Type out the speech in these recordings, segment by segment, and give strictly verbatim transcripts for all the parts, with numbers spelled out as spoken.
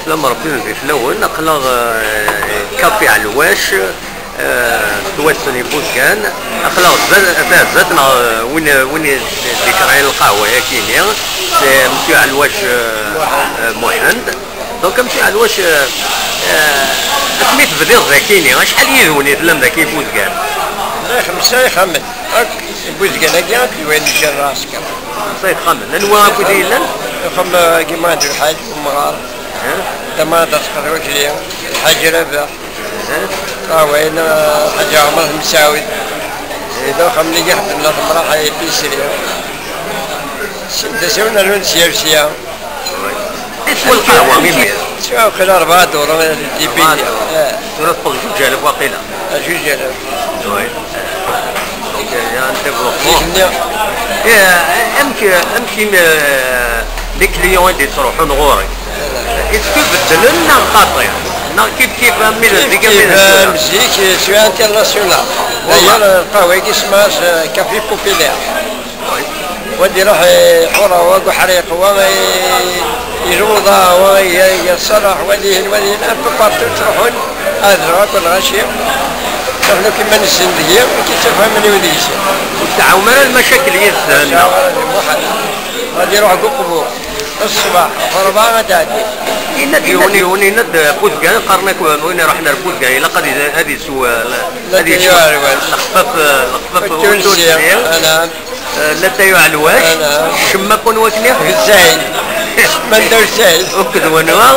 Lemmer wwin di fell-awen, aql-aɣ, eh, Kaffi Ɛelwac, eh, s wassen n Ibuzgan, aql-aɣ zdat, ata zdat neɣ, eh, win, win i d-ikerhen lqahwa-yagi-ni, c'est Monsieur Ɛelwac, eh, eh, Muḥend. Donc, Monsieur Ɛelwac, eh, eh, asmi tebdiḍ dagi-ni, acḥal yid-wen i tellam dagi Ibuzgan? Xemsa ixxamen. Akk Ibuzgan-agi akk d wayen iǧǧan lɛesker. Xemsa ixxamen. Anwa akk i yellan? Ixxam, eh, Gima d Lḥaǧ Umɣar. Tama d Asqer Wakli, Lḥaǧ Rabeḥ. Awen, eh, Lḥaǧ Ɛmer Msaɛud. Yella uxxam-nni i ixeddem la temraḥ i Pisri. Sin d asawen run sya u sya. Iswa lqahwa, imi? Iswa waqila rebɛa duṛu, di Rebɛa Bini. Duṛu. Eh. Tura teṭṭef juǧ alaf waqila. Ah, juǧ alaf. Oui. Donc, il y a un développement. Zik-nni. Eh, amek, amek imi, eh, les clients i d-yettruḥun ɣur-k? Est-ce que beddlen neɣ xaṭi? Neɣ kif kif am mi d zik, am mi d zik, c'est international. Voilà. D'ailleurs, lqahwa-agi semma-s, eh, café populaire. Wa d-iruḥ, eh, iḥura, wa deg uḥriq, wa, eh, iluḍa, wa, eh, iṣalaḥ, wa dihin, wa dihin, un peu partout ttruḥun, ad ẓreɣ akk lɣaci. Ttruḥun akk iman-nsen deg-i, ur k-ttafhamen i wid-nsen. Ur tɛawem ara lmacakel yid-sen? Ur tɛawem ara, muḥal. Ad iruḥ deg uqbu, ṣṣbeḥ, ɣef rebɛa ad d-ɛeddi. Yenna-d yiwen, yiwen yenna-d, eh, Buzgan, qqaren akk, eh, win iruḥen ar Buzgan, ilaq ad i-, ad isew, eh, ad isew lxfaf, eh, lxfaf tunsi. Tunsi. Ala. Eh, latay uɛelwac, ala. Ccemma kun wakni? Zayd. Manda Zayd? Akked wanwa?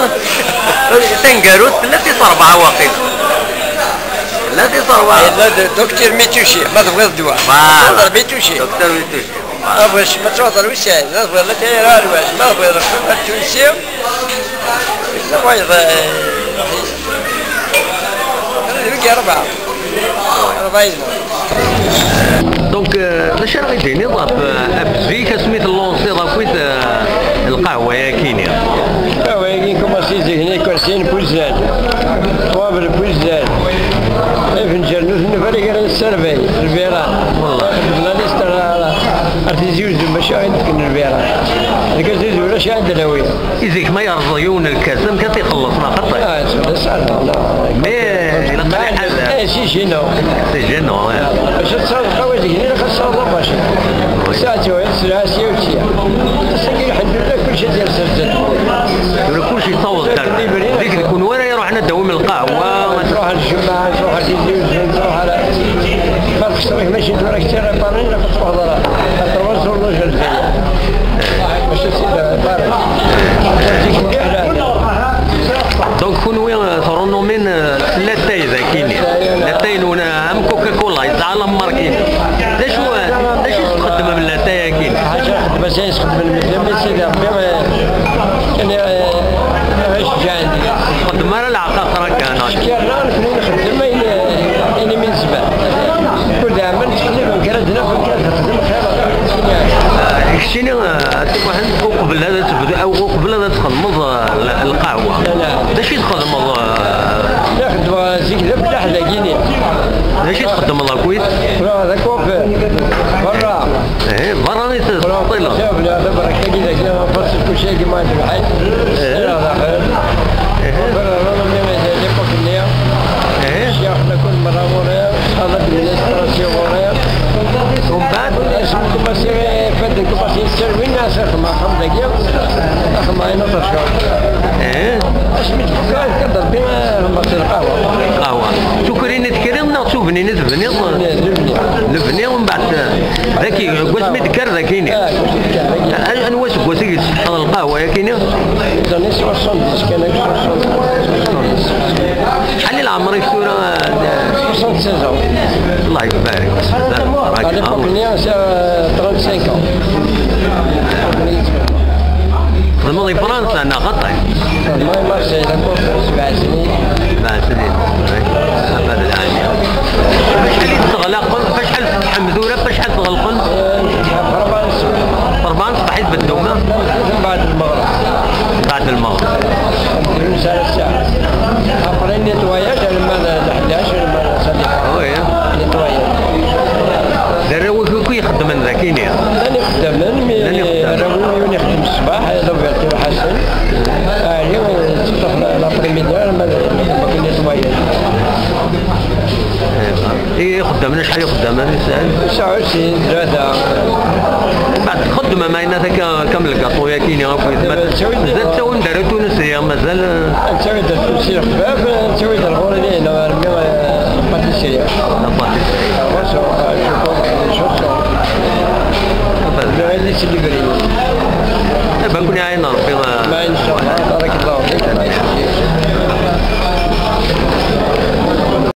Taneggarut, tella tis rebɛa waqila. Tella tis rebɛa. Yella d-, Docteur Mitucci, ma tebɣiḍ ddwa. Voilà. Docteur Mitucci. Docteur Mitucci. Ma tebɣiḍ ccemma, tṛuḥeḍ ar Usaid, ma tebɣiḍ latay uɛelwac, ma tebɣiḍ lxfaf tunsi. Yella wayeḍ, eh, d wigi rebɛa. Rebɛa yid-neɣ. Donc, euh, d acu ara ɣ-d-tiniḍ ɣef, euh, ɣef zik asmi tellansiḍ akkit, euh, lqahwa-yagi-ni? Lqahwa-yagi kumaṣi zik-nni ikersiyen n Buzzal, ṭṭwabel n Buzzal, ifenǧal n utenfal i gara nesservay, lbira. Wallah. Xedmen la liste ar, ar, ar Tizi Uzzu, maca i d-fken lbira. Deg Tizi Uzzu ulac i d-nawi. I zik ma yerẓ yiwen lkas, amek ad t-ixelleṣ, neɣ xaṭi? Ah, c'est ça, non, non. Mais, il a très mal. Eh, c'est gênant. C'est gênant, ouais. Bac ad tesɛuḍ lqahwa zik-nni, ilaq ad tesɛuḍ la machine. Oui. Saɛet tura, tesɛa sya u sya. Ass-agi, lḥemdulillah, kulci ad yers ar zdat. Tura kulci yettaweḍ-d. Zik d kunwi ara iruḥen ad d-tawim lqahwa. Tṛuḥ ar Tijemmaɛt, tṛuḥ ar Tizi Uzzu, tṛuḥ ar, ma txeṣṣer-ik mačči tura kečč ara iparin, ilaq ad tṛuḥeḍ ar, ar trois horloges ar Lezzayer. Mačči d Paris. Zik mliḥ lɛali. Donc, kunwi, euh, tṛunumin, euh, s latay dagi-ni. Latay-nwen, euh, am Coca-Cola, yesɛa la marque-ines. D acu, euh, d acu i txeddmem latay-agi-ni? Ḥaǧa nxeddem, ass-a nxeddem medden, mi Sidi Ṛebbi, euh, kan, euh, iceggeɛ-d. Txeddmem ara leɛqaqer akka, neɣ? Kra nekni nxeddem ayen, ayen imi nezmer. Kul d aɛma nettqellib amek ara d-naf, amek ara d-nexdem xir. Keččini, a Si Muḥend, uqbel ad tebdu, aw uqbel ad txedmeḍ, eh, l-, lqahwa, d acu i txedmeḍ, eh? La xeddmeɣ zik d afellaḥ dagini. D acu i txedmeḍ akkit? Tura d akufi. Berra. Eh, berra i teṭṭileḍ? Tura d akufi, berra kagi dagi, aṭas n kuci agi ma d lḥaǧ. Eh. Tura daxel. Eh. Berra, berra, berra, l'époque-nni. Eh. Ccyax la kul merra ɣur-i, ttxaḍ administrasyon ɣur-i. Umbeɛd? Asmi kumaṣi, fadden kumaṣi yesserwin, as axxam, axxam dagi, axxam ɛin aṭas. Eh? Asmi d-tfukka, ifka-d Rebbi, eh, lqahwa. Lqahwa. Tukrin i tekriḍ neɣ d tubnin i tebniḍ? Lebni. Lebni, umbeɛd, eh, daki, deg wasmi d-tekker daki-ni. Ah, deg wasmi d-tekker daki. An-, anwa aseggas i d-tessetḥaḍ lqahwa-yagi-ni? Dans les soixante-dix, kan, soixante-dix. Acḥal i leɛmer-ik tura? Soixante-seize ans. Allah ibarik. À l'époque-nni, c'est, euh, trente-cinq ans. Txedmeḍ di Fransa neɣ xaṭi? Moi, moi, c'est la cour, sebɛa snin. Sebɛa snin. Abad lɛali. Acḥal i d-teɣlaqem? Acḥal tsetḥam tura? Acḥal tɣelqem? Euh, rebɛa snin. Rebɛa n ṣṣbeḥ i tbeddum? Mbeɛd lmeɣreb. Mbeɛd lmeɣreb. Après nettoyage, alamma d ḥdac, alamma d ṣṣadiqa. Oui. Nettoyage. D arraw-ik akk i ixeddmen dagi-ni? Llan ixeddamen, mi arraw-iw yiwen ixeddem ṣṣbeḥ, d Uberti Ḥasen. Ɛli, d taṭṭaxla, Sɛu sin, tlata. Bad txeddmem ayen akka kam lgaṭu-yagi akk, mazal ttawin-d ar Tunes, mazal. Ttawin-d ar Tunes i lexbab, ttawin-d ar ɣur-i dihin, armi, eh, pâtisserie. La pâtisserie. Ah, ouais, ça, euh, je pense que les choses sont, mais elle est célébrée. Eh ben, kun iɛin Rebbi, ma